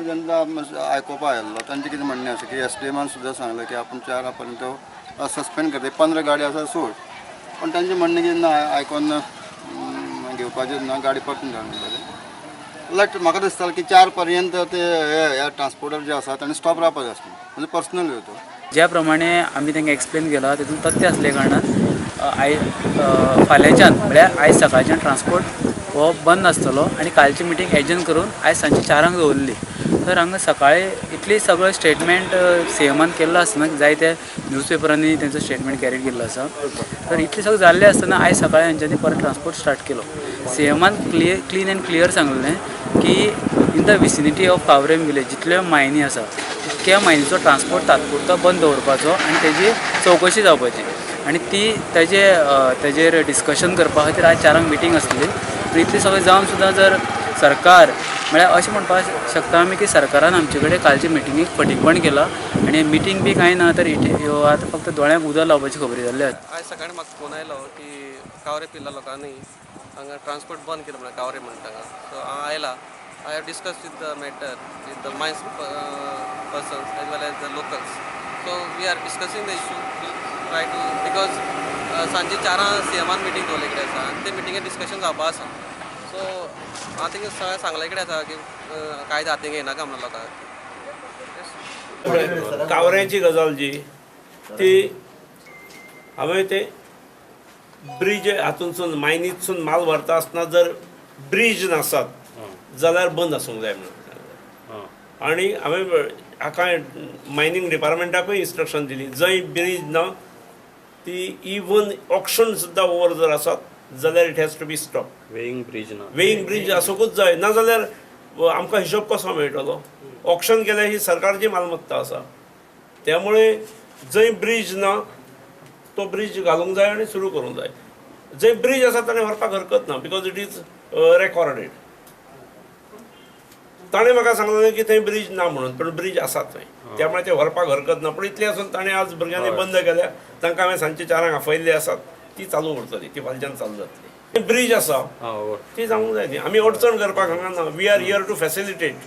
जेन्ना आयकोपा आयिल्लो, तांचें कितें म्हणणें आसा की एस डी एमान सुद्दां सांगलें की आपूण चारा पर्यंत सस्पेंड करता, 15 गाडी आसा सोड. पण तांचें म्हणणें की ना, आयकोन घेवपाचें ना, गाडी परतून धाडून दिवपाचें. लायक म्हाका दिसतालें की 4 पर्यंत ते हे ट्रान्सपोर्टर जे आसा ताणें स्टॉप रावपाक जाय आसलें, म्हणजे पर्सनल तो. ज्या प्रमाणे आमी तांकां एक्सप्लेन केला तितून तथ्य आसले कारणान आयज फाल्यांच्यान, म्हळ्यार आयज सकाळच्यान ट्रान्सपोर्ट हो बंद आसतलो आनी कालची मिटींग एजन करून आयज सांजचे 4 दवरली. तर हांगा सकाळी इतली सगळें स्टेटमेंट सी एमान केल्लो आसतना जायते न्यूज पेपरांनी तेंचो स्टेटमेंट कॅरी केल्लो आसा. तर इतलें सगळें जाल्लें आसतना आयज सकाळी हांच्यांनी परत ट्रान्सपोर्ट स्टार्ट केलो. सी एमान क्लीन एंड क्लियर सांगलें की in the vicinity of Cavrem village जितल्यो Mayani आसा तितक्या मायनीचो ट्रान्सपोर्ट तात्पुरतो बंद दवरपाचो आनी तेजी चवकशी जावपाची आनी ती तेजेर डिस्कशन करपा खातीर आयज 4 मिटींग आसली. पूण इतलें सगळें जावन सुद्दां जर सरकार, म्हळ्यार अशें म्हणपाक शकता आमी की सरकारान आमचे कडेन कालचे मिटिंगेक फटींगपण केलां आनी मिटींग बी कांय ना, तर ह्यो आतां फक्त दोळ्यांक उदक लावपाची खबरी जाल्ली आसा. आयज सकाळीं म्हाका फोन आयलो की कावरे पिल्ला लोकांनी हांगा ट्रान्सपोर्ट बंद केलो म्हणून, कावरे म्हणटा हांगा. सो हांव आयला, I have discuss with the matter with the mines persons as well as the locals. So we are discussing the issue, we'll try to, because सांजे 4 सी एमान मिटींग दवरले कडेन आसा आनी ते मिटिंगेर डिस्कशन जावपा आसा. सो हांव तांकां सगळें सांगले कडेन आसा की कायदो हातीन घेयनाका म्हणून लोकांक. कावऱ्याची गजाल जी ती हांवें ते ब्रीज हातूंतसून मायनीतसून माल व्हरता आसतना जर ब्रीज नासत जाल्यार बंद आसूंक जाय म्हणून. आनी हांवें हाका मायनींग डिपार्टमेंटाकूय इन्स्ट्रक्शन दिली, जंय ब्रीज ना ती इवन ऑक्शन सुद्दां ओवर जर आसत जाल्यार it has to be stop. Weighing bridge ना, वेईंग ब्रीज आसूंकूच जाय, ना जाल्यार आमकां हिशोब कसो मेळटलो? ऑक्शन केल्यार ही सरकारची मालमत्ता आसा, त्यामुळे जंय ब्रीज ना तो ब्रीज घालूंक जाय आनी सुरू करूंक जाय. जंय ब्रीज आसा ताणें व्हरपाक हरकत ना, because it is recorded. ताणें म्हाका सांगलें की थंय ब्रीज ना म्हणून, पण ब्रीज आसा थंय, त्यामुळे ते व्हरपाक हरकत ना. पण इतलें आसून ताणें आज भुरग्यांनी बंद केल्या, तांकां हांवें सांजचे 4 आपयल्ले आसात, ती चालू उरतली, ती फालच्यान चालू जातली. ब्रीज आसा ती जावंक जाय न्ही, आमी अडचण करपाक हांगा ना. We are here to facilitate.